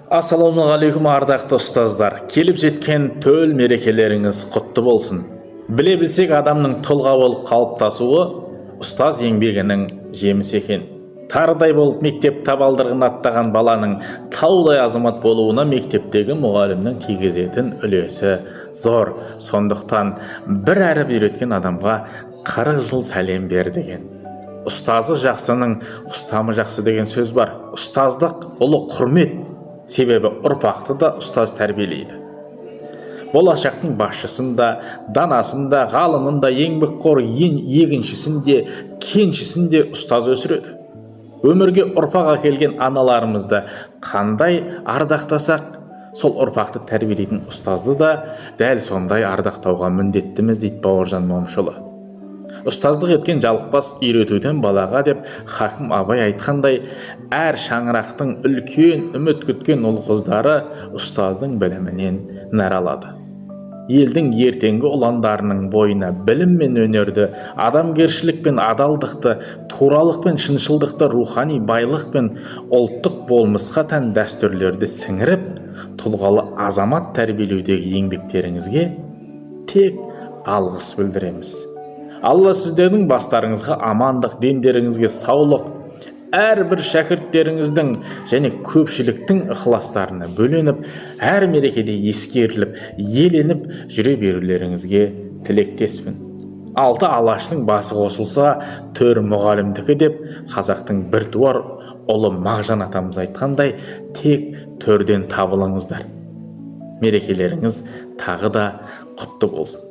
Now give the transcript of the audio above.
Ассалаумағалейкум, ардақты ұстаздар! Келіп жеткен төл мерекелеріңіз құтты болсын! Біле білсек, адамның тұлға болып қалыптасуы ұстаз еңбегінің жемісі екен. Тарыдай болып мектеп табалдырығын аттаған баланың таудай азамат болуына мектептегі мұғалімнің тигізетін үлесі зор. Сондықтан бір әріп үйреткен адамға 40 жыл сәлем бер деген. Ұстазы жақсының ұстамы жақсы деген сөз бар. Ұстаздық – ұлы құрмет, себебі ұрпақты да ұстаз тәрбиелейді. Болашақтың басшысын да, данасын да, ғалымын да, еңбекқор егіншісін де, кеншісін де ұстаз өсіреді. Өмірге ұрпақ әкелген аналарымызды қандай ардақтасақ, сол ұрпақты тәрбиелейтін ұстазды да дәл сондай ардақтауға міндеттіміз, дейді Бауыржан Момышұлы. Ұстаздық еткен жалықпас үйретуден балаға деп хакім Абай айтқандай, әр шаңырақтың үлкен үміт күткен ұл қыздары ұстаздың білімінен нәр алады. Елдің ертеңгі ұландарының бойына білім мен өнерді, адамгершілік пен адалдықты, туралық пен шыншылдықты, рухани байлық пен ұлттық болмысқа тән дәстүрлерді сіңіріп, тұлғалы азамат тәрбиелеудегі еңбектеріңізге тек алғыс білдіреміз. Алла сіздердің бастарыңызға амандық, дендеріңізге саулық, әрбір шәкірттеріңіздің және көпшіліктің ықыластарына бөленіп, әр мерекеде ескеріліп, еленіп жүре берулеріңізге тілектеспін. Алты алаштың басы қосылса, төр мұғалімдікі деп қазақтың біртуар ұлы Мағжан атамыз айтқандай, тек төрден табылыңыздар. Мерекелеріңіз тағы да құтты болсын!